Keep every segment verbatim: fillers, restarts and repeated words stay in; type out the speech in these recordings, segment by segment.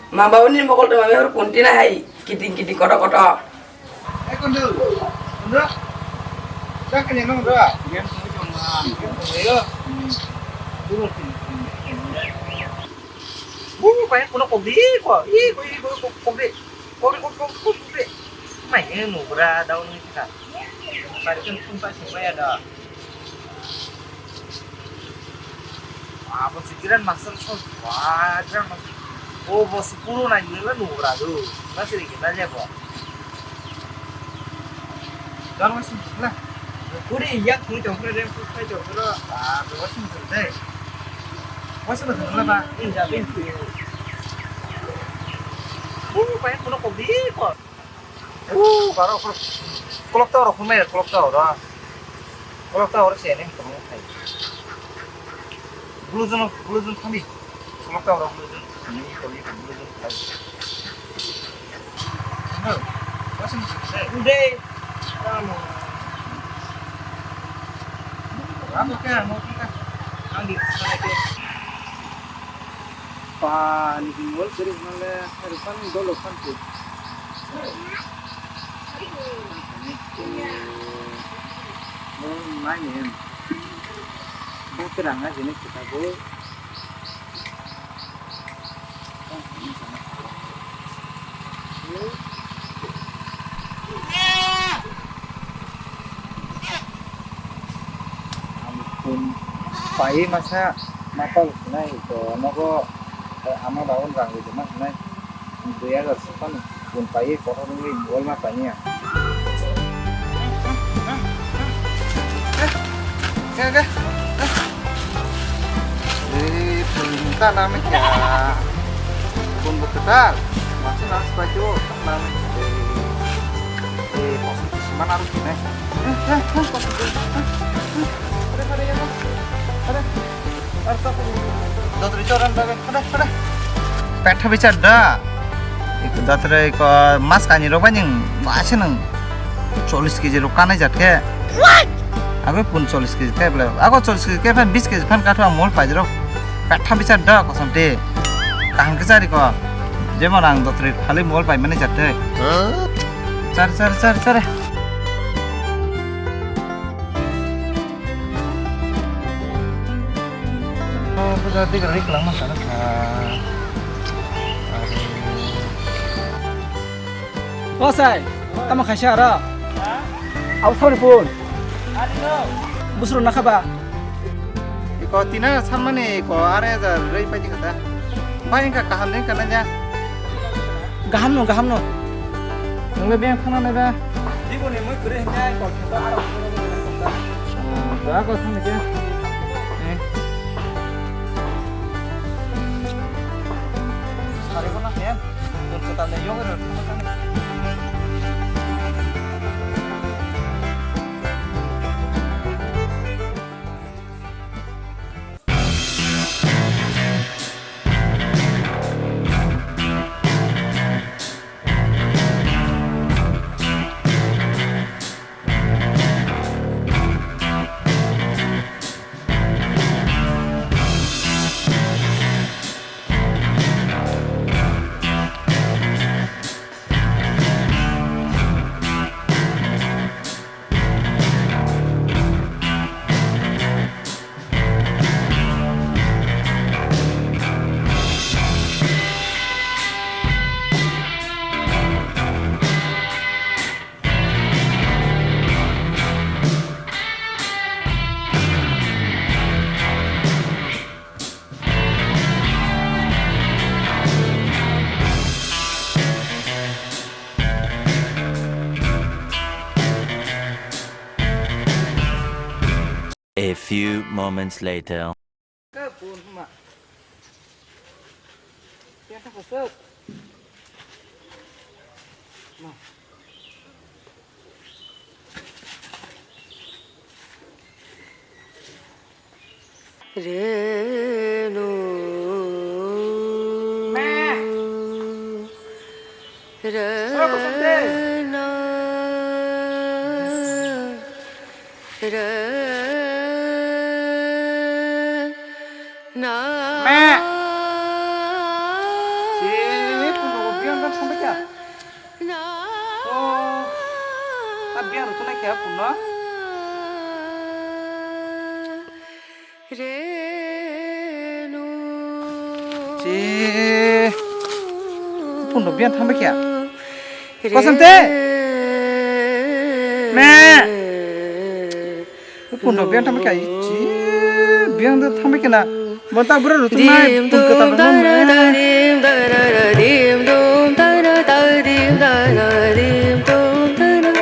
Ma babu ni mokol tongma behor kunti na hai kiting kiting koto koto. Eh, kundu, kundu, dak kanya nong ra. Yang kundu cuma, yang kundu yo. Dulu sini. Bu, kaya kuno kobi ko, i ko, i ko, ko, kobi, kobi, ko, ko, ko, kobi. Mai, eh, nugra daun ni ka. Bari kan pun pa sing baya da. Abo si Grand Master so, wah, Grand Master. O bo si puro na ni la nugra do. Na siri kita je bo. Don wasim thangla. Kuri yak thung chong kura rem kuk khai chong kura. Ah, wasim thang dai. Wasim thangla ba. In ja bin. Uh, pai kuno kobi ko. Uh, baro ko. Kolok ta oro khumai kolok ta oro. Kolok ta oro se ne khumai khai. Blue zone, blue zone khami. Kolok ta oro blue zone. Khami koli blue zone khai. Ude. Ramo ke, ramo ke. Angdi, sana ke. Pa ni mol kiri male, rupan dolo kan tu. Mol nai ni em. Ba terang aja ni kita bu. Ang pun pai masa mapal nai to nogo ama baun rang itu mas nai dua hajar sepan pun pai kotor ni mobile ma pai ni. Oke, oke. Eh, pun ta name kya? Pun beketar. Masih nang sepatu. Name. Eh, kosong mana harus ni? Eh, eh, eh, kosong. Eh, eh. Ada, ada ya. Ada. Ada satu. Dotri coran babe. Ada, ada. Petha bichar da. Iko datre iko mas kani rok bani wase nang chollish kg rok kanai jat khe. What? Ago pun chollish kg khe bole. Ago chollish kg khe phan bis kg phan katho ang mol pai rok. Petha bichar da kosam te. Kaham khe chari ko. Jemon ang datre khali mol pai mani jat te. Char, char, char, char. Oh, puja tiga rik lang masa na kha. O sai, tamo khaisa aro? Abo saboni phone. Busro nakha ba? Iko tina sanmani iko are hajar rei paidi kata. Bai engka kaham deng kana ja. Gaham no, gaham no. Nungla beng thana nai ba. Dibo ni mui kure hingga kol kheto aro kore ni kota. Ah, da ko thang ke. Eh. Sari ko na ya. Kol kheto le yo ro. A few moments later. Renu. Renu. Renu. Thangbai kha. O, a biang rw thunai khe a punno. Che. Punno biang thangbai kha. Kosam te. Me. Punno biang thangbai kha. Che. Biang de thangbai kha na. Bo ta bura rutung nai, dim pun dum ketal dana dana dim dana dana dim dum dana ta dim dana dim dum dana.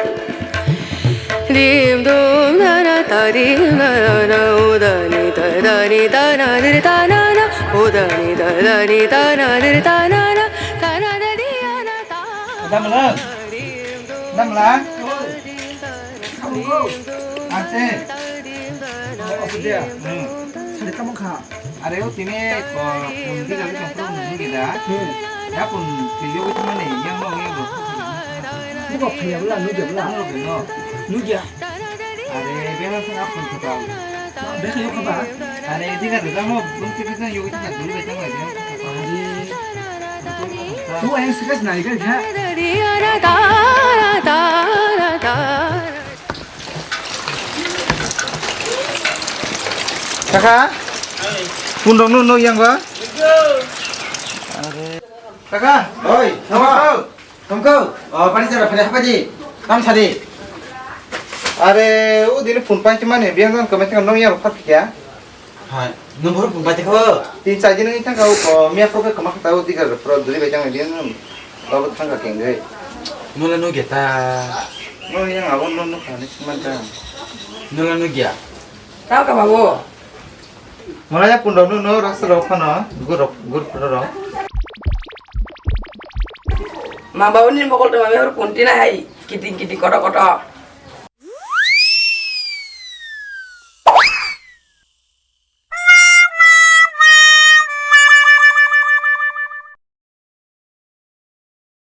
Dim dum dana ta dim dana na udani ta dani dana dir dana na udani ta dani dana dir dana na dana da di ana ta. Damla. Damla. Ate. Osudia. Hmm. Sari tamo kha. Are o tini ko pun di kali kampung nunggu da. Hmm. Ya pun video itu mana yang mau yang lo. Buka payah lah, nugya lah. Nugya. Are bela sa apun kita. Bela yuk apa? Are di kan udah mau pun kita kan yuk kita dulu kita lagi. Are. Buka yang sekas naik kan ya. Kaka, pun dong nu nu yang ba? Kaka, oi, tamo. Tamo. Tamo. Oh, pani sara phale hapa di. Tam sadi. Are, o dini pun pai mane biang dan kemai tengah nong yang rupat kia. Hai, nung bohrok pung bai tei kho? Tin chai din wngwi thangkha o, miya phoro khe kwma khe ta o diga rw phoro duri bai tangwi din. Babu thangkha keng de. Mula nugya ta. No yang abo no no khani siman ta. Nula nugya. Tao ka babu. Mula ya pun rok no no rasta rok phano gur rok gur phoro rok. Ma babu ni bokol to ma mehor pun tina hai kiting kiting koto koto.